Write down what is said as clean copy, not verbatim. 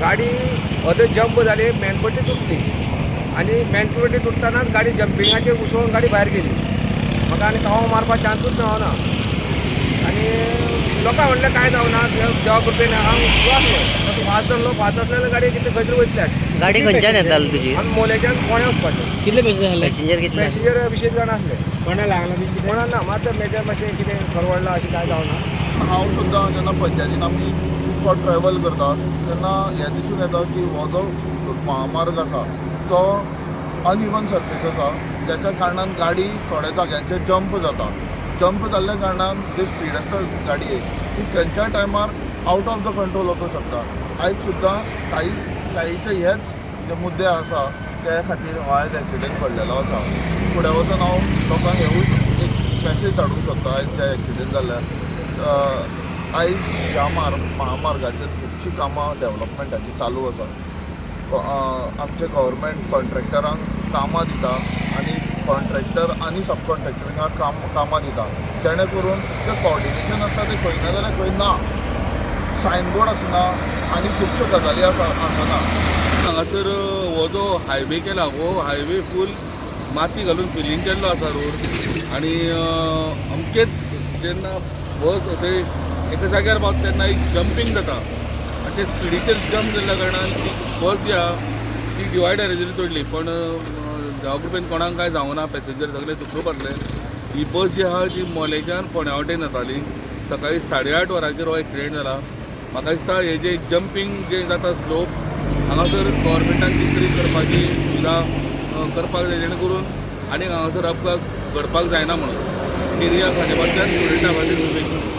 गाडी अर्दे जंप जाली, मेनपट्टी तुटली आनी मेनपट्टी तुटतानाच गाडी जंपिंगाचेर उसळून गाडी भायर गेली. म्हाका आनी कावो मारपाक चान्सूच मेळना. आनी लोकांक म्हणलें कांय जावना, देवा कृपेन हांव वाचलो. तसो वाज जाल्लो, वाज आसलेल्या गाडी कितें खंय तरी वयतल्यात. गाडी खंयच्यान येताली तुजी? आमी मोलेच्यान फोंड्या वचपाचें. कितले पयशे जाले? पॅसेंजर कितले? पॅसेंजर 20 जाण आसले. कोणा लागला बी कितें? कोणा ना, मातसो मेजर मातशें कितें खरवडलां अशें कांय जावना. हांव सुद्दां जेन्ना पंचायतीन आमी खूब फावट ट्रॅवल करता तेन्ना हें दिसून येता की हो जो महामार्ग आसा तो अनइवन सर्फीस आसा, ज्याच्या कारणान गाडी थोड्या जाग्यांचेर जंप जाता. जंप जाल्ल्या कारणान जी स्पीड आसता गाडयेक ती खंयच्याय टायमार आउट ऑफ the control वचूंक शकता. आयज सुद्दां काही काहीचे हेच जे मुद्दे आसा ते खातीर हो आयज एक्सिडंट घडलेलो आसा. फुडें वचून हांव लोकांक हेवूय एक मॅसेज धाडूंक सोदता, आयज जे एक्सिडंट जाल्ल्यान आयज ह्या महामार्गाचेर खुबशीं कामां डेवलपमेंटाचीं चालू आसा. आमचे गव्हर्मेंट कॉन्ट्रॅक्टरांक कामां दिता आनी कॉन्ट्रॅक्टर आनी सब कॉन्ट्रॅक्टरांक कामां दिता, जेणे करून तें कॉर्डिनेशन आसता तें खंय ना जाल्यार खंय ना, सायनबोर्ड आसना आनी खुबश्यो गजाली आसा आसना. हांगासर हो जो हायवे केला हो हायवे फूल माती घालून फिलींग केल्लो आसा रोड आनी अमकेच जेन्ना बस थंय एका जाग्यार पावता तेन्ना एक जंपींग जाता आनी ते स्पिडीचेर जंप जाल्ल्या कारणान ती बस जी आहा ती डिवायडराचेर चडली, पण देवा कृपेन कोणाक कांय जावना, पॅसेंजर सगळे सुखरूप आसले. ही बस जी आहा ती मोलेच्यान फोंड्या वाटेन येताली. सकाळी 8:30 वरांचेर हो एक्सिडेंट जाला. म्हाका दिसता हे जे जंपींग जे जाता स्लोप हांगासर गव्हर्मेंटान कितें तरी करपाची सुविधा करपाक जाय, जेणे करून आनी हांगासर अपघात घडपाक जायना म्हणून. एरिया खांडेपारच्यान स्टुडंटा खातीर विवेक.